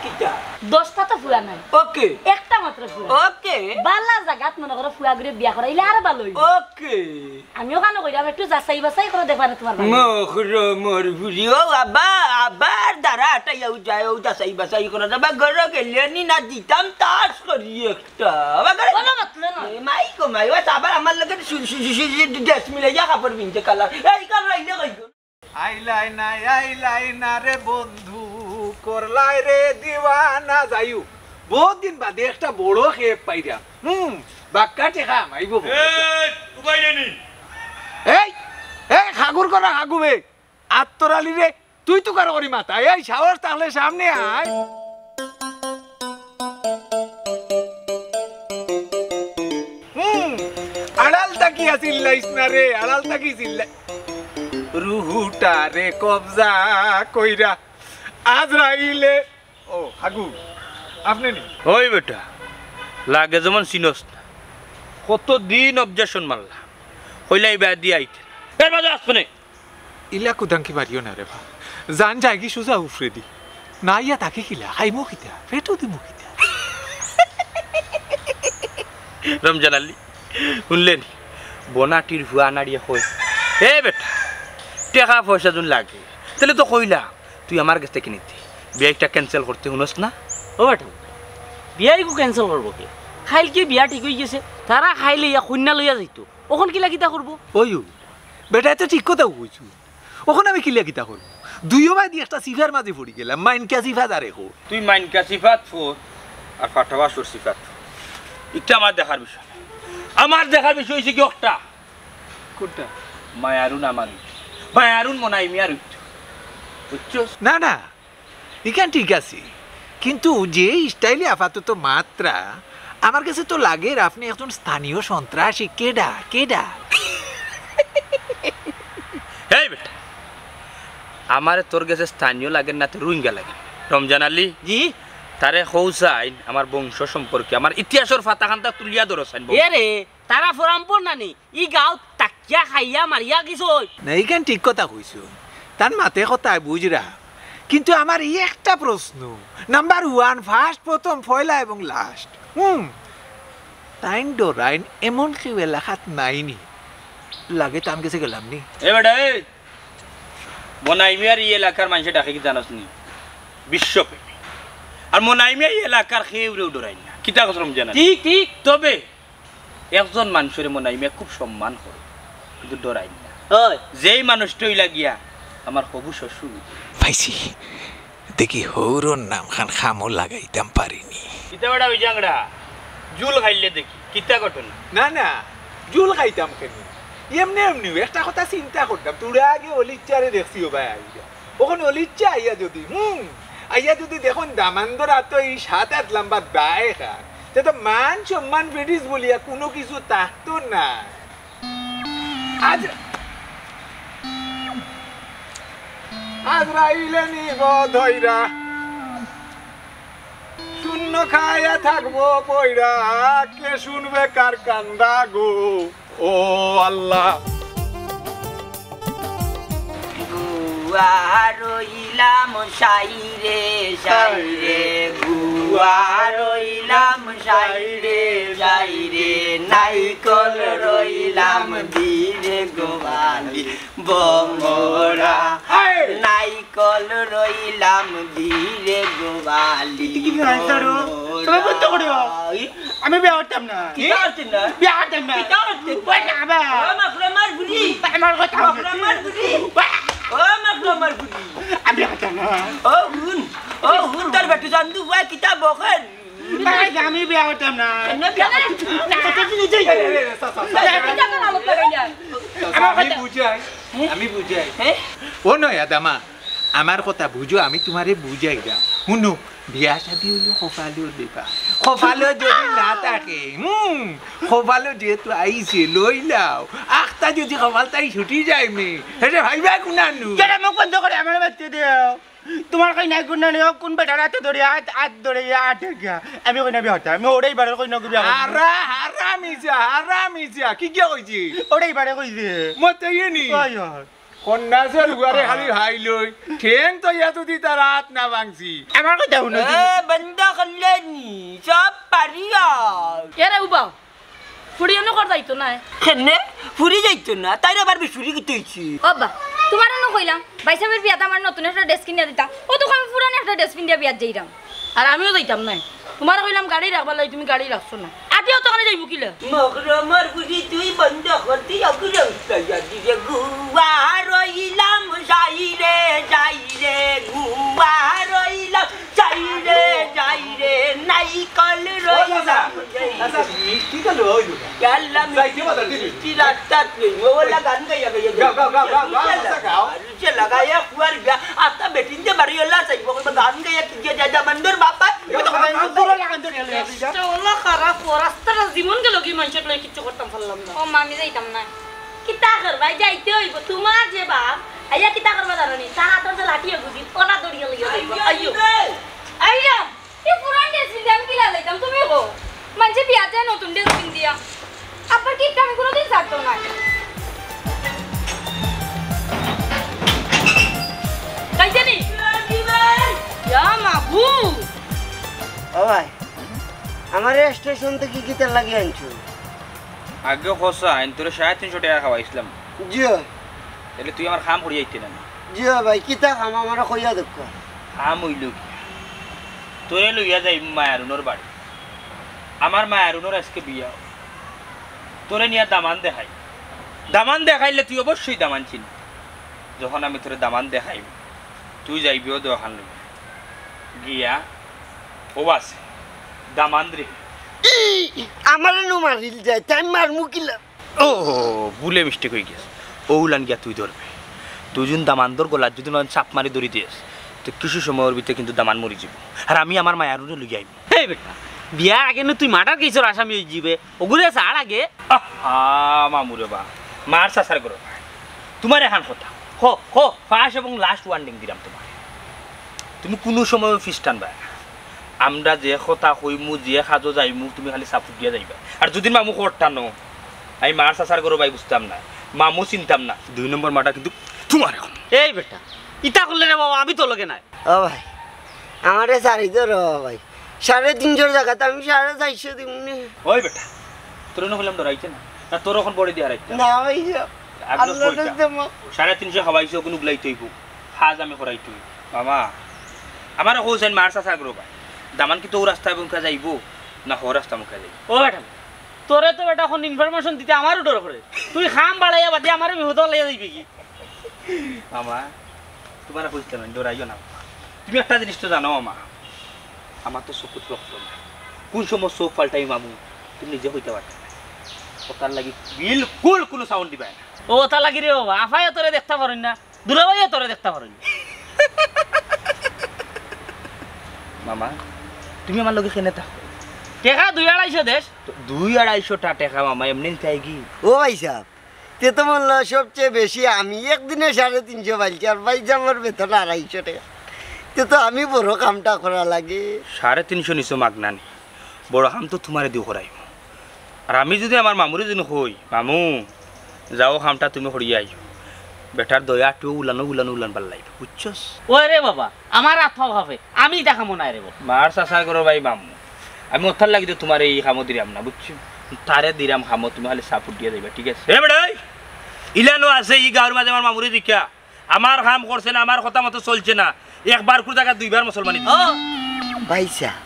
কিতা? দশটা তো ফুয়া নাই। ওকে। একটা মাত্র ফুয়া। ওকে। বালা জাগাত মনে করো ফুয়া ঘুরে বিয়া করাইলে আরো ভালো হইব। ওকে। আমিও কানো কইরাম, একটু যাচাই বাছাই করে দেখবা না তোমার বাড়ি। মহরমর ফুরি, ও আবা, আবার দাঁড়া, আটাইয়াও যায়, ও যাচাই বাছাই করে যাবা, ঘরো গেলে নি না দিতাম তাস করি একটা। আবার ঘরে বলো মতলে না। এ, মাই গো মাই, ও আবার আমার লগে সু-, সু-, সু-, সু-, সু-, ড্রেস মিলাইয়া কাপড় পিনতে কালার। এই কালার আইলে কই গো? আইলাই না, আইলাই না রে বন্ধু, করলাই রে দিওয়ানা যাইও। বহুত দিন বাদে একটা বড় খেপ পাইরা। হুম, বাক্কা টেকা হামাইবো। এই, উবাই নেনি। এই, এই, খাগুর করা খাগু বে। আত্তর আলী রে, তুই তো কারো করি মাথা। এই সাহস তাহলে সামনে আয়। হুম, আড়াল তাকিয়া চিল্লাইস না রে, আড়াল তাকি চিল্লাই। রুহুটারে কবজা কইরা আজরাইলে। ও, হাগু, আপনে নি? ওই বেটা, লাগে যেমন চিনস না। কতদিন objection মারলা, কইলা ইবায় দিয়া আইতে। এর মাঝে আসবে না। ইলা কুদাঙ্কি মারিও না রে বা। জান যায়গি সুজা উফরেদি। না ইয়া তাকে কিলা, খাইমু কিতা, পেটো দিমু কিতা। রমজান আলী, হুনলে নি? বনাটির ফুয়া নাড়িয়া কয়, "এ বেটা, টেকা পয়সা যুদি লাগে, তাইলে তো কইলাম, তুই আমার গেছ থাকি নিতি। বিয়াটা cancel করতে হুনস না?" ও বেটা, বিয়াইগু cancel করবো কে? কাইলকে বিয়া ঠিক অইগেছে, তারা কাইল ইয়া কইন্যা লইয়া যাইতো, অখন কিলা কিতা করবো? ওই, ওই, বেটায় তো ঠিক কথাউ কইছইন। অখন আমি কিলা কিতা করমু? দুইও বায়দি একটা চিফার মাঝে পড়ি গেলাম, মাইনকা চিফা যারে কয়। তুই মাইনকা চিফাত পড় আর ফাটাওয়াসর চিফাত পড়। ইটা আমার দেখার বিষয় না। আমার দেখার বিষয় অইছে কি একটা? কুনটা? মায়ারুন আমার অইতো। মায়ারুন মনাই মিয়ার অইতো। বুঝছস? না, না, ইখান ঠিক আছে, কিন্তু যে স্টাইলে আপাতত মাতরা, আমার গেছে তো লাগের আপনে একজন স্থানীয় সন্ত্রাসী। কেডা, কেডা? এই বেটা, আমারে তোর গেছে স্থানীয় লাগের না, তো রোহিঙ্গা লাগের। রমজান আলী, জি? তারে কও চাইন আমার বংশ সম্পর্কে, আমার ইতিহাসর পাতাখানতা তুলিয়া ধরো চাইন বংশ। এ রে, তারা পরম্পর না নি, ই গাঁওত থাকিয়া খাইয়া মারিয়া গেছইন। না, ইখান ঠিক কথা কইছো। তান মাতে কথায় বুঝরা। কিন্তু আমার ই একটা প্রশ্ন, নাম্বার ওয়ান, ফার্স্ট, প্রথম, পয়লা এবং লাস্ট। হুম, তাইন ডরাইন এমন কেউ এলাকাত নাই নি। লাগে তান গেছে গেলাম নি। এ বেটা, এই, মনাই মিয়ার ই এলাকার মানষে ডাকে কি জানোস নি? বিশ্বপ্রেমী। আর মনাই মিয়া ই এলাকার কেউরেউ ডরাইন না। কিতা কস রমজান আলী? ঠিক, ঠিক। তবে একজন মানষরে মনাই মিয়া খুব সম্মান করে, কিন্তু ডরাইন না। ওই। যেই মানুষটা অইলা গিয়া আমার হবু শ্বশুর। পাইছি, দেখি হউরর নামখান কামো লাগাইতাম পারি নি। কিতা বেটা ওই জাংড়া? জুল খাইলে দেখি, কিতা ঘটনা? না, না, জুল খাইতাম কেনে? এমনে এমনে একটা কথা চিন্তা করতাম, তোরা আগে অলিচ্চারে দেখছি ও ভাই আইয়া। অখন অলিচ্চা আইয়া যুদি, হুম, আইয়া যুদি দেখইন দামান্দর আতো ই সাত আট লাম্বা দায় খান, তে তো মান সম্মান ব্রিটিশ বলিয়া কুনু কিছু থাকতো না। আজ, আজরাইলে নিবো ধইরা, শূন্য খাইয়া থাকবো পইড়া, কে শুনবে কার কান্দা গো, ও আল্লাহ। গুয়া রইলাম সাইরে, সাইরে, গুয়া রইলাম সাইরে, সাইরে, নাইকল রইলাম বীরে গোয়ালি, বমরা, হায়! নাইকল রইলাম বীরে গোয়ালি, এটা কি গান ছাড়ো? বমরা। সবাই বন্ধ করো। আমি বিয়া করতাম না। কিতা করতে না? বিয়া করতাম না। কিতা করতে? ওই না, বাবা। ও মাকড়মার ফুলি। আমার কথা হুনো। মাকড়মার ফুলি। ও মাকড়মার ফুলি। আমি বিয়া করতাম না। ও হুন, ও হুন, তোর বেটু চান্দু ভাই কিতা বকের? না, আমি বিয়া করতাম না। কেনে বিয়া করতে না? না, কত দিন হইছে? এই, এই, এই, চা, চা, চা। না, কিতা তোর হালত লাগাইলা? আমার আমি কথা বুঝাই, হ্যাঁ? আমি বুঝাই। হ্যাঁ? ও নয়, আদামা, আমার কথা বুঝো, আমি তুমারে বুঝাইরাম। হুনো, বিয়া শাদি অইলো কপালর ব্যাপার। কপালো যুদি না থাকে, হুম, কপালো যেহেতু আইছে, লইলাও। আখতা যুদি কপালতাই ছুটি যায় মে, হেরে ভাইবা কুনানু। কেন মুখ বন্ধ করে আমার বাচ্চা দেও? তুমার কইনায় কুনানু, কুন বেটার আতো ধরি আত, আত ধরি আটে গিয়া। আমি কইনা বিয়া করতাম, আমি ওটাই বারে কইনা বিয়া করতাম। হারা, হারামিজা, হারামিজা, কি গিয়া কইছি? ওটাই বারে কইছে। মতে ইয়ে নি? ওই, ওই। কন্যা যে লুগারে খালি হাই লই, ঠেং তো ইয়া যুদি তার আত না ভাঙছি। আমার কথা হুনো। এ, বন্ধ করলে নি, সব পারিয়া। এরে উবাও, ফুড়ি অনো কর যাইতো না। কেনে? ফুড়ি যাইতো না, তাইর আবার বিশুরি কিতা অইছে? ও বা, তুমারে নু কইলাম, ভাইসাবর বিয়াত আমারে নতুন একটা ড্রেস কিনিয়া দিতা। ও তো আমি পুরান একটা ড্রেস পিন্দিয়া বিয়াত যাইরাম। আর আমিও যাইতাম নায়। তুমারে কইলাম গাড়ি রাখবার লাগি, তুমি গাড়ি রাখছো না। আটিয়া অতখানে যাইমু কিলা? মকরমর বুঝি তুই বন্ধ করতি, অগুলো উঠতে যাচ্ছি যে গুয়া রইলাম যাই রে, যাই রে, গুয়া রইলাম যাই রে, যাই রে, নাইকল ও চাচা, রইলাম যাই রে। চাচা, মিষ্টি তো লই দিবা। ইয়াল্লা, যাই, কি মজা দিবি? মিষ্টি রাস্তাত নেই। ও ওলা গান গাইয়া গাইয়া গাও, গাও, গাও, গাও, গাও, গাও, চাচা, গাও। যে লাগাইয়া কুয়ার গিয়া, আস্তা বেটিন যে বাড়ি ওলা চাইব, গান গাইয়া কি গিয়া যায়, দামান্দর বাবা। গাও, গাও, গাও, গাও। ওলা খারাপ, ও রাস্তাটা জীবন গেল কি মানুষের লই কিচ্ছু করতাম পারলাম না। ও মা, আমি যাইতাম না। কিতা করবায়, যাইতে অইবো। তুমার যে বাপ, আইয়া কিতা করবা জানো নি? তার আতর যে লাঠি অগু দি, ওলা দড়িয়া লইয়া যাইবো। আইও। আইও। আইও। ই পুরান dress পিন্দি আমি কিলা যাইতাম, তুমি কও। মানষে বিয়াত যায় নতুন dress পিন্দিয়া। আব্বার কিপটা আমি কুনুদিন ছাড়তো নায়। যাইতে নি? ইয়া মাবু। ও ভাই, আমারে স্টেশন থাকি কিতার লাগি আনছো? আগে কছাইন, তোরে সাড়ে তিনশো টেকা খাওয়াইছলাম। জি অয়। তাইলে তুই আমার কাম করিয়া আইতে না নি? জি অয় ভাই, কিতা কাম আমারে কইয়া দেউক্কা। কাম অইলো কি? তোরে লইয়া যাইমু মায়ারুনর বাড়ি। আমার মায়ারুনর আইজকে বিয়া। তোরে নিয়া দামান দেখাই। দামান দেখাইলে তুই অবশ্যই দামান চিনবি। যখন আমি তোরে দামান দেখাইমু, তুই যাইবি অউ দোকান লইয়া। গিয়া, ও আছে, দামান রে। ই, আমারে নু মারিল যায়, তাই মারমু কিলা? ও, ভুলে mistake অইগেছে। অউলান গিয়া তুই ধরবে। তুই যুদি দামান্দর গলাত যুদি নয় চাপ মারি ধরি দেস, তে কিছু সময়র ভিতরে কিন্তু দামান মরি যাইবো। আর আমি আমার মায়ারুনরে লইয়া আইমু। এই বেটা, বিয়ার আগে নু তুই murder case-র আসামি অইযিবে। অগুরে ছাড় আগে। আহা, মামু রে বা, মার চাচার ঘরর বা। তুমারে এখান কথা। হ, হ, first এবং last warning দিরাম তুমারে। তুমি কুনু সময়ও পিছ টানবায় না। আমরা যে কথা কইমু, যে কাজো যাইমু, তুমি খালি support দিয়া যাইবায়। আর যুদি মামু খবর টানো, আমি মার চাচার ঘরর বায় বুঝতাম না, মামু চিনতাম না। দুই নম্বর murder কিন্তু তুমার অখন। এই বেটা, ইতা করলে রে বাবা, আমি তোর লগে নাই। ও ভাই, আমারে ছাড়ি দেও রে বাবা ভাই। সাড়ে তিনশোর জাগাত আমি সাড়ে চাইরশো দিমু নে। ওই বেটা, তোরে নু কইলাম ডরাইতে না। না, তোর অখন বড়ি দিয়া হারাইতে। না ভাই, আল্লাহ বলতা। সাড়ে তিনশো খাওয়াইছো, কুনু গুলাইতে অইবো। কাজ আমি করাইতে অইবো। মামা, আমারে কইছইন মার চাচার ঘরর বায়। দামান কিতা অউ রাস্তা মুখা যাইবো, না হউ রাস্তা মুখা যাইবো? ও বেটা, তোরে তো বেটা অখন information দিতে আমারও ডর করে। তুই কাম বাড়াইয়া বাদে আমারে বিপদো ফালাইয়া যাইবে কি? মামা, তুমারে কইছলাম না, ডরাইও না। তুমি একটা জিনিস তো জানো মামা, আমার তো চকুত রক্ত নাই। কুন সময় চোখ পাল্টাই মামু, তুমি নিজে কইতায় পারতায় না। অতার লাগি বিলকুল কুনু sound দিবায় না। ও, অতার লাগি রে বাবা, আফায়ও তোরে দেখতা পারইন না, দুলাভাইও তোরে দেখতা পারইন না। মামা, তুমি আমার লগে কেনে থাকো? টেকা দুই আড়াইশো দেস। তো দুই আড়াইশোটা টেকা মামা এমনে নিতায় কি? ও ভাইসাব, তে তো মনে অয় সবচেয়ে বেশি আমি একদিনে সাড়ে তিনশো পাইছি, আর ভাইসাবর বেতন আড়াইশো টেকা। তে তো আমি বড় কামটা করা লাগে। সাড়ে তিনশো নিছো মাগনা নি, বড় কাম তো তুমারে দিও করাইমু। আর আমি যুদি আমার মামুরে যুদি কই, "মামু, যাও কামটা তুমি করিয়া আইও", বেটার দয়া আটিও উলানো উলানো উলান পাল্লাইবো, বুঝছস? ওরে বাবা, আমার আত পাও কাঁপে, আমি ইতা কামো নায় রে বাবা। মার চাচার ঘরর বায় মামু, আমি অতার লাগি তো তুমারে ই কামো দিরাম না, বুঝছো? তারে দিরাম কামো, তুমি খালি support দিয়া যাইবায়, ঠিক আছে? এ বেটা, এই! ইলানো আছে, ই গাঁওর মাঝে আমার মামুরে জিকা। আমার কাম করছে না, আমার কথা মতো চলছে না, একবার কুর জাগাত দুইবার মুসলমানি দিছে। ও ভাইসাব,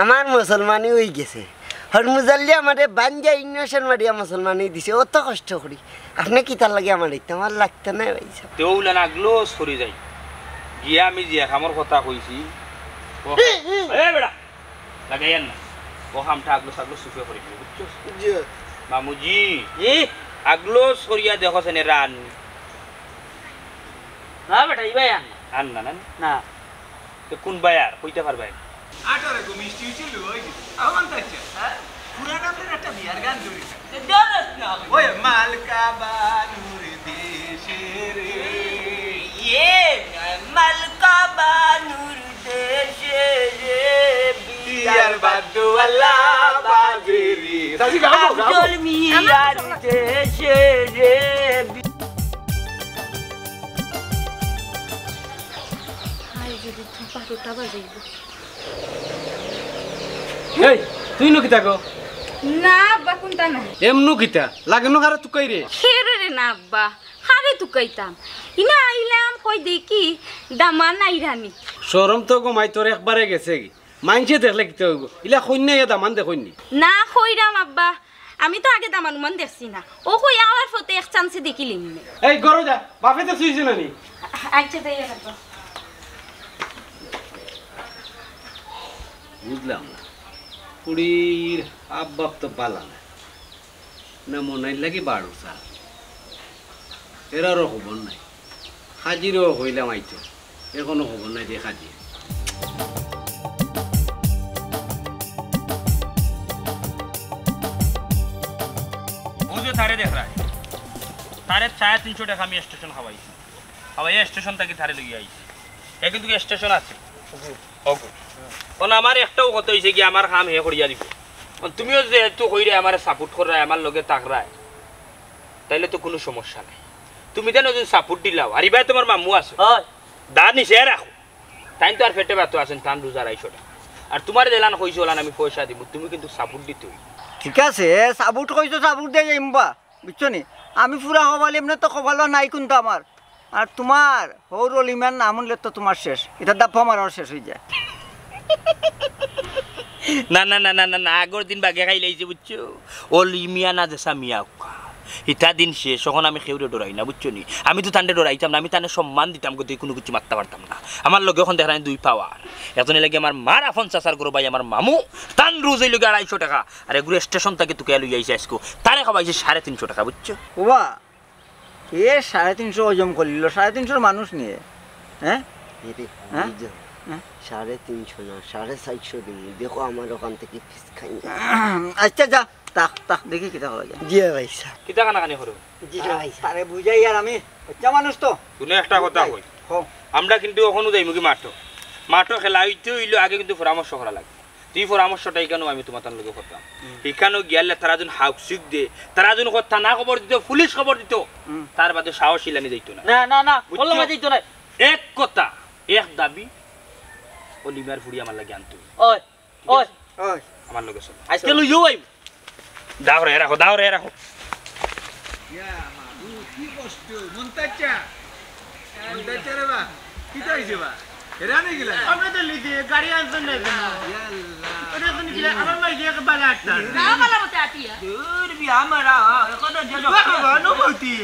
আমার মুসলমানি অইগেছে। হরমুজাল্লি আমারে বান্দিয়া injection মারিয়া মুসলমানি দিছে, অত কষ্ট করি। আপনে কিতার লাগি আমারে দিতা? আমার লাগতা নায় ভাইসাব। তে অউলান আগলো সরি যাই। গিয়া আমি যে কামর কথা কইছি, ও, এ বেটা, লাগাইয়ার না। অউ কামটা আগলো সাগলো সুফে করি দিও, বুঝছো? জি। মামুজি, জি। আগলো সরিয়া দেখো সেনে রান। না বেটা, ইবায় আর না। আর না, না? না। তে কুন বায় আর? কইতা পারবায়? আটারে গো মিষ্টি হইছে, লুয়া হইছে। আহ্বান থাকছে। হ্যাঁ? পুরান আমলের একটা বিয়ার গান ধরি। ওই মালকা বানুর দেশে রে। ইয়ে, মালকা বানুর দেশে রে। বিয়ার বাদ্যওয়ালা বাজে রে। চাচি, গাও, গাও। আফজল মিয়ার দেশে রে। হায়, যদি তো বারোটা বাজাইব। এই, তুই নু কিতা গো? না আব্বা, কুনতা না। এমনু কিতা? লাগে নু কারে তুকাই রে? হে রে রে না আব্বা, কারে তুকাইতাম? ইনা আইলাম, কই দেখি দামান আইরানি। শরম তো গো মাই তোর একবারে গেছে গি। মাইনষে দেখলে কিতা অইবো? ইলা কইন্যা ইয়া দামান দেখইন নি? না কইরাম আব্বা, আমি তো আগে দামান উমান দেখছি না। ও কই আওয়ার পথে এক চান্সে দেখিলিমু নে। এই ঘরো যা, বাপে তো শুইছে না নি? আচ্ছা, তাই আর আব্বা। বুঝলাম না, ফুড়ির আব্বাপ তো বালা না, না মনাইর লাগি বাড়ু চা। এরারও খবর নাই। হাজিরও কইলাম আইতো, এখনো খবর নাই দেখা দিয়ে। বুঝে তারে দেখ রায়। তারে সাড়ে তিনশো টেকা আমি স্টেশন খাওয়াইছি, খাওয়াইয়া স্টেশন থাকি তারে লইয়া আইছি। হে কিন্তু স্টেশন আছে। ওগু। অখন আমার একটাউ কথা অইছে কি, আমার কাম হে করিয়া দিবো। অখন তুমিও যেহেতু কইরায় আমারে সাপোর্ট কররায়, আমার লগে থাকরায়, তাইলে তো কুনু সমস্যা নাই। তুমি যেন যদি সাপোর্ট দিলাও, আর ইবায় তুমার মামু আছে, অয়। দা নিচে রাখো। তাইন তো আর পেটে ভাতো আছইন, তান রোজা আড়াইশো টেকা। আর তুমারে যেলান কইছি অলান আমি পয়সা দিমু, তুমি কিন্তু সাপোর্ট দিতে অইবো। ঠিক আছে, সাপোর্ট কইছো, সাপোর্ট দিয়া যাইমু বা, বুঝছো নি? আমি পুরা কপাল, এমনে তো কপালো নাই কুন্তা আমার। আর তুমার হউর অলি মিয়ার নাম হুনলে তো তুমার শেষ, ইটা দাপ্পা মারাও শেষ অইযায়। না, না, না, না, না, না, আগর দিন বাগে খাইলাইছে, বুঝছো? অলি মিয়া না যেসা মিয়া উক্কা। ইতা দিন শেষ, অখন আমি কেউরে ডরাই না, বুঝছো নি? আমি তো তানরে ডরাইতাম না, আমি তানরে সম্মান দিতাম, কিন্তু কুনু কিচ্ছু মাততাম পারতাম না। আমার লগে অখন দেখরায়নি দুই পাওয়ার। এতনে লাগি আমার মার আফন চাচার ঘরর ভাই, আমার মামু, তান রোজ অইলোগি আড়াইশো টেকা। আর এগুরে স্টেশন থাকি তুকাইয়া লইয়া আইছে আইজকু। তারে খাওয়াইছে সাড়ে তিনশো টেকা, বুঝছো? ওবা, এ সাড়ে তিনশো হজম করিলো, সাড়ে তিনশোর মানুষ নিয়ে, হ্যাঁ? এরে, হ্যাঁ? এই যে, হ্যাঁ? সাড়ে তিনশো না, সাড়ে চাইরশো দিমু। দেখো আমার অখান থাকি ফিস খাই না। আচ্ছা, যা, তাক, তাক, দেখি কিতা করা যায়। জি ভাই সাব। কিতা কানাকানি করো? জি ভাই সাব। তারে বুঝাই আর আমি, বাচ্চা মানুষ তো। কুনু একটা কথা কই। হো। আমরা কিন্তু অখনউ যাইমুগি মাঠো। মাঠো খেলা অইতে অইলে আগে কিন্তু পরামর্শ করা লাগে। ই পরামর্শটা ইখানউ আমি তুমার তান লগে করতাম। হুম। ইখানউ গিয়ালে তারা যেন হাউক সুক দে, তারা যেন থানা খবর দিতো, পুলিশ খবর দিতো, হুম। তার বাদে সাহস ইলানি যাইতো না। না, না, না, বুঝছো? অলা যাইতো না। এক কথা, এক দাবি, অলি মিয়ার ফুড়ি আমার লাগি আনতো। ওই, ঠিক ওই। আছে? ওই। আমার লগে চলো। আইজকে লইও আইব। দাও রে, রাখো, দাও রে, রাখো। ইয়া মাবুদ, কি কষ্ট, মন্তাচ্চা। মন্তাচ্চা রে বা, কিতা অইছে বা? হেরান অইগেলা? আমরা তো লিদি, গাড়ি আনছইন না কেনে? ইয়া আল্লাহ। ওটা তো নিলে আমার মাই দিয়ে বালা আটটা। না, বালা মতে আটিয়া। দূর বি আমার, আ, এখন যে বাবা, বাবা, অনুভূতি।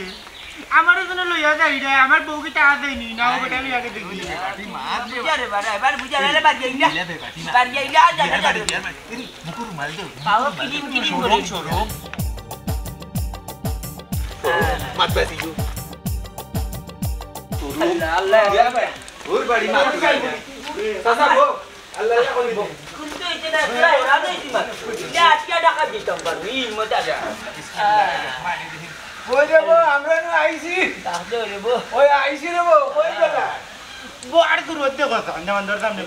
আমার ওজন্য লইয়া যাই রে, আমার বউ কিতা আছেনি? না, ও বেটা লইয়া গেছে কি? বুঝা রে বাবা, এবার বুঝা রে, বাড়ি আইলা। বাড়ি আইলা, আর জানা যাবে। মুখে রুমাল দে। বাবা, কিলিম, কিলিম করে। শরম, শরম। মাত বাজি গো। আল্লাহ, আল্লাহ। ইয়া ভাই, ওর বাড়ি মাত। চাচা গো, আল্লাহ, আল্লাহ করি বউ। কিন্তু এটা না, এটা না, এটা না, এটা না। এটা আটকে টাকা দিতাম পারবো, এই মজা। বিসমিল্লাহির রহমানির রহিম। কই রে বউ, আমরা নু আইছি। তাহলে রে বউ। ওই আইছি রে বউ, কই গেলা? বউ আর কি রোদ দেখো, আন্দামান ধরতাম না।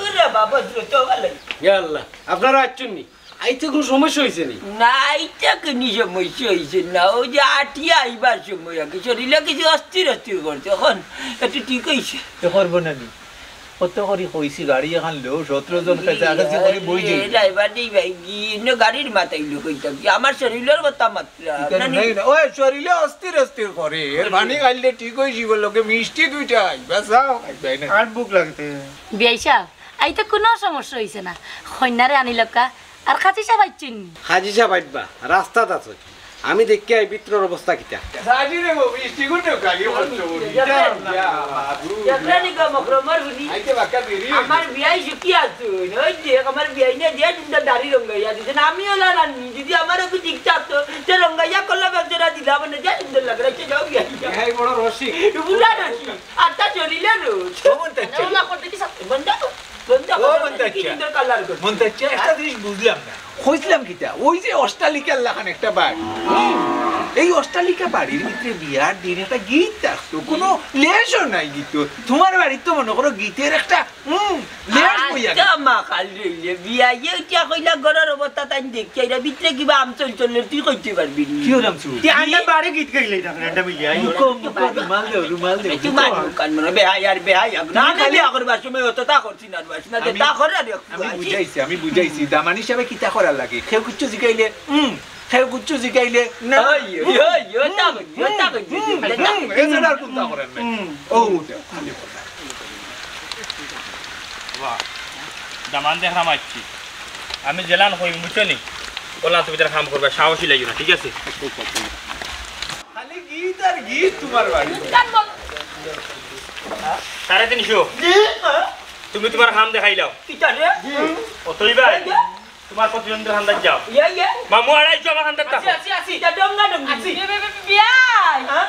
ওরে বাবা, দ্রুত ভালো। ইয়া আল্লাহ, আপনারা আইচ্ছইন নি? আইতে কুনু সমস্যা অইছে নি? না, আইতে কুনু সমস্যা অইছে না। ওই যে আটিয়া আইবার সময় আর কি, শরীরে কিছু অস্থির অস্থির করছে, অখন একটু ঠিক অইছে। তো করবো না নি? কত করি কইছি, গাড়ি এখান লও, সতেরো জন কাছাকাছি করি বই যাই। ড্রাইভার নেই ভাই, কি এমনি গাড়ির মাথায় লোক অইতাম কি? আমার শরীরের কথা মাত্র। না, না, না, ওই শরীরে অস্থির অস্থির করে, এর পানি খাইলে ঠিক অই জীবন লোকে মিষ্টি দুইটা আই, বাস যাও, খাইবাই না। আর ভুক লাগতে। বিয়াই সাব, আইতে কুনু সমস্যা অইছে না। কইন্যারে আনিলাউক্কা, আর কাজী সাব আইছইন নি? কাজী সাব আইবা, রাস্তাত আছে। আমি দেখিয়া আই ভিতরর অবস্থা কিতা। সাজি রে গো, বৃষ্টি গুটে কালি করছো বলি। ইয়া বাবু। ইয়া নি গো মকরমর হুনি। আইতে বাক্কা দেরি অইছে। আমার বিয়াই সুখী আছইন। ওই যে আমার বিয়াই না দিয়া চিন্তা দাড়ি রঙ্গাইয়া দিছইন। আমি ওলা রান্নি। যদি আমার একটু ঠিক থাকতো, তে রঙ্গাইয়া করলা ব্যবসাটা দিলাম না। যে সুন্দর লাগে, রাখতে যাও বিয়াই। বিয়াই বড় রসিক। বুলা রসিক। আচ্ছা, চলিলে রোজ। ও মন্তাচ্চা। ওলা করতে কি সাথে? বন্ধ কর। বন্ধ ও কর। মন্তাচ্চা। কি সুন্দর কালার করছে। মন্তাচ্চা, একটা জিনিস বুঝলাম না। কইছিলাম কিতা? ওই যে অট্টালিকার লাখান একটা বাড়ি। হুম। এই অট্টালিকা বাড়ির ভিতরে বিয়ার দিন একটা গীত থাকতো, কুনু লেশও নাই গীত। তুমার বাড়িত তো মনো করো গীতর একটা, হুম, লেশ বইয়া গেছে। আচ্ছা, মা খালি রইলে, বিয়াইয়ে ইটা কইলা ঘরর অবস্থা তাইন দেখিয়া, এরা ভিতরে কিবা আমচল চললে তুই কইতে পারবি নি। কি হলাম চুল? তুই আন্ডা বাড়ি গীত গাইলে না, আন্ডা মিলিয়া। মুখো, মুখো, রুমাল দেও, রুমাল দেও। তুই মার মুখান মনে, বেহাই আর বেহাই, না, আমি বিয়া করবার সময় অত তা করছি না, না, আমি, তা করে রে। আমি বুঝাইছি, আমি বুঝাইছি। দামান হিসাবে কিতা করার লাগে? কেউ কিচ্ছু জিকাইলে, হুম, কেউ কিচ্ছু জিকাইলে, না। ওই, ওই, ওই, ওই, তা কই, ওই, তা কই, হুম, হুম, এ ছাড়া আর কোনটা করার নাই। হুম। ও, উঠে, খালি কথা। বাবা, দামান দেখরাম আইছি। আমি যেলান কইমু, বুঝছো নি? ওলান তুমি তার কাম করবা, সাহসী লাগিও না, ঠিক আছে? খালি গীত আর গীত তুমার বাড়ি। সাড়ে তিনশো। জি, হ্যাঁ। তুমি তুমার কাম দেখাইলাও। কিতা রে? অতই ভাই, এই যে। তুমার প্রতিদ্বন্দ্বীর কান্দাত যাও। ইয়ে, ইয়ে। মামু আড়াইশো আমার কান্দাত থাকো। আছি, আছি, আছি। ইটা ডঙ্গা ডঙ্গি। আছি। বি-, বি-, বি-, বিয়াই। হ্যাঁ?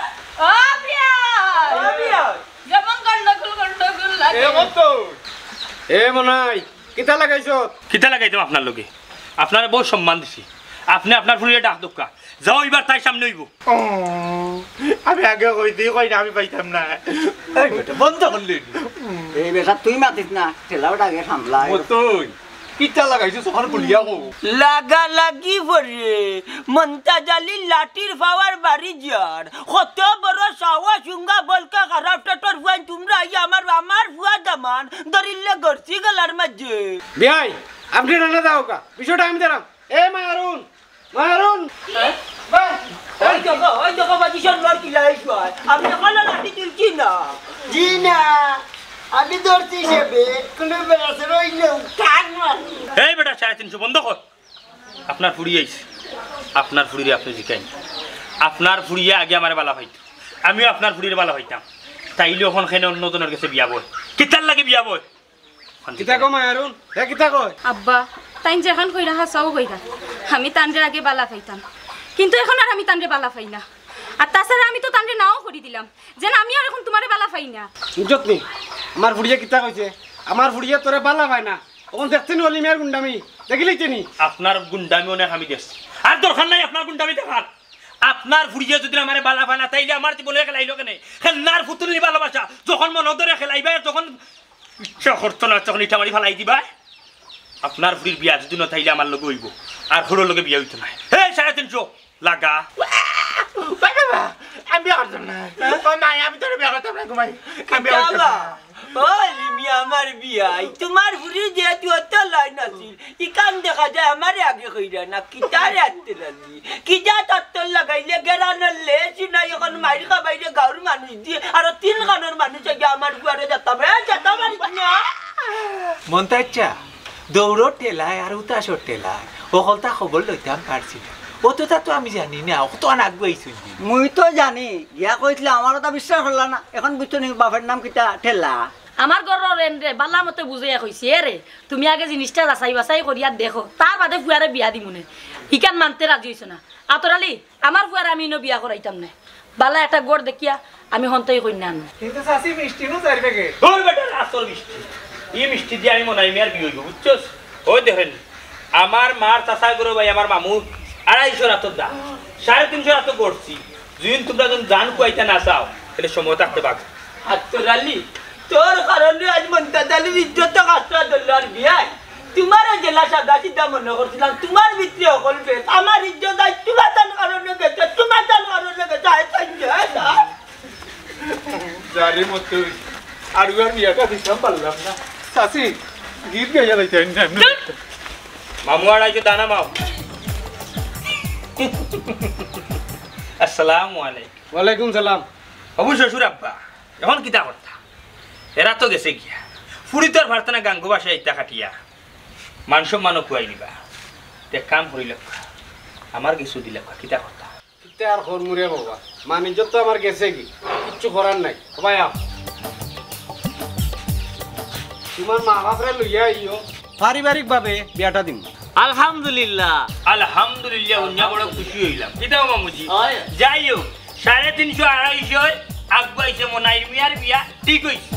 ও বিয়াই। ও বিয়াই। যেমন গন্ডগোল, গন্ডগোল লাগে। এ মতো। এ মনাই। কিতা লাগাইছো? কিতা লাগাইতাম আপনার লগে? আপনারে বউত সম্মান দিছি। আপনে আপনার ফুরিরে ডাক দেউক্কা। যাও, ইবার তাই সামনে অইবো। ও, আমি আগে কইতেই কই না, আমি পাইতাম না। এই বেটা, বন্ধ করলি। এই বেটা, তুই মাতিস না, ঠেলাও ডাকে সামলাই। ও তুই, কিতা লাগাইছস ওখান খুলিয়া কও। লাগা লাগি পড়ে, মন্তাজ আলীর লাঠির পাওয়ার বাড়ি যার। কত বড় সাহস, উঙ্গা বলকা খারাপ টেটর ফুয়াইন, তুমরা আইয়া আমার, আমার ফুয়া দামান, দরিল্লে গড়ছি গলার মাঝে। বিয়াই, আপনে রান্না দাও কা, বিষয়টা আমি দাঁড়াম। এ মায়ারুন, মায়ারুন। হ্যাঁ? ওই দেখো, ওই দেখো, বাজি সব লড় কিলা এই শুয়ার। আমি এখনো লাঠি তুলছি না। জি না, আমি ধরছি সে বেট, কোনো বেড়াছে রইল, টান মারি। এই বেটা, সাড়ে তিনশো বন্ধ কর। আপনার ফুড়ি আইছে, আপনার ফুড়িরে আপনে জিকাইন। আপনার ফুড়িয়ে আগে আমারে বালা পাইতো, আমিও আপনার ফুড়িরে বালা পাইতাম। তাইলে অখন কেনে অন্য জনর গেছে বিয়া বয়? কিতার লাগি বিয়া বয়? কিতা কয় মায়ারুন? হে কিতা কয়? আব্বা, তাইন যেখান কইরা হাছাউ কইরা। আমি তানরে আগে বালা পাইতাম, কিন্তু এখন আর আমি তানরে বালা পাই না। আর তাছাড়া আমি তো তানরে নাও করি দিলাম, যেন আমি আর এখন তুমারে বালা পাই না। বুঝছত নি? আমার ফুড়িয়ে কিতা কইছে? আমার ফুড়িয়ে তোরে বালা পায় না। অখন দেখতে নি অলি মিয়ার গুন্ডামি? দেখিলিতে নি? আপনার গুন্ডামি অনেক আমি দেখছি, আর দরকার নাই আপনার গুন্ডামি দেখার। আপনার ফুড়িয়ে যদি আমারে বালা পায় না, তাইলে আমার জীবনে খেলাইলো কেনে? খেলনার পুতুল নি ভালোবাসা, যখন মনো ধরে খেলাইবা, যখন ইচ্ছা করতো না, তখন ইটা মারি ফালাই দিবা। আপনার ফুড়ির বিয়া যদি না তাইলে আমার লগে অইবো, আর হুরর লগে বিয়া অইতো নায়। এই সাড়ে তিনশো লাগা। বাবা, আমি বিয়া করতাম না। ও মাই, আমি তোরে বিয়া করতাম না, ঘুমাই। আমি বিয়া করতাম না। ও লিমি আমার বিয়াই, তুমার ফুড়ি যেহেতু অত লাইন আছিল, ইখান দেখা যায় আমারে আগে কইরা না, কিতারে আত্তে লাগি। কিতা তত্তর লাগাইলে গেরানোর লেসি নাই, এখন মাইর খাবাইরে গাউর মানুষ দিয়ে, আরো তিন খানোর মানুষ আগে আমার ফুয়ারে যেতাম, এ যেতাম আর কি না। মন্তাজ চা, দৌড়র ঠেলায় আর উতাসর ঠেলায়, হকলতা খবর লইতাম পারছি না। অততা তো আমি জানি না, অত আন আগুয়াইছইন। মুই তো জানি, গিয়া কইছলাম, আমার কথা বিশ্বাস করলা না। এখন বুঝছো নি বাপের নাম কিতা? ঠেলা। আমার ঘরর এনরে বালা মতে বুঝাইয়া কইছি, "এ রে, তুমি আগে জিনিসটা যাচাই বাছাই করিয়া দেখো, তার বাদে ফুয়ারে বিয়া দিমুনে।" ইখান মানতে রাজি অইছো না। আতর আলী, আমার ফুয়ারে আমি ইনো বিয়া করাইতাম নায়। বালা একটা ঘর দেখিয়া আমি হন্তাই কইন্যা আনমু। কিন্তু চাচি মিষ্টি নু চাইর প্যাকেট। ওই বেটা, আসল মিষ্টি। ই মিষ্টি দিয়া আমি মনাই মিয়ার বিয়া অইবো, বুঝছস? ওই দেখেন, আমার মার চাচা গরু ভাই, আমার মামু আড়াইশো রাতর দা, সাড়ে তিনশো রাত করছি। যুদি তুমরা যখন জান খুয়াইতা না চাও, তাইলে সময় থাকতে বাগ। আতর আলী, তোর কারণে আজ মন্তাজ আলীর ইজ্জত খাসরা দল্লার বিয়াই। তুমারে যেলা সাদা সিধা মনো করছিলাম, তুমার ভিতরে হকল বেশ। আমার ইজ্জত আজ তুমার তান কারণে গেছে, তুমার তান কারণে গেছে। আয় সঞ্জয়, আয়, আয়। জারি মতো আর উয়ার বিয়াটা দিতাম পারলাম না। চাচি, গীত গাইয়া যাইতে না। মামু আর আইছে দানা মাও। আসসালামু আলাইকুম। ওয়ালাইকুম সালাম। বাবু শ্বশুর আব্বা, এখন কিতা করতা? এরা তো গেছে গিয়া। ফুড়ি তো আর পারতা না গাঙ্গো বাসায় ইতা খাটিয়া। মান সম্মানও খুয়াই দিবা। তে কাম করিল, আমার কিছু দিল, কিতা করতা? কিতা আর করমু রে বাবা, মান ইজ্জত তো আমার গেছে কি, কিচ্ছু করার নাই। ও ভাই, আও। তুমার মা বাপরে লইয়া আইও, পারিবারিক ভাবে বিয়াটা দিমু। আলহামদুলিল্লাহ। আলহামদুলিল্লাহ, হুনিয়া বড় খুশি অইলাম। কিতা মামুজি? অয়। যাই হোক, সাড়ে তিনশো আড়াইশো আগুয়াইছে, মনাইর মিয়ার বিয়া ঠিক অইছে।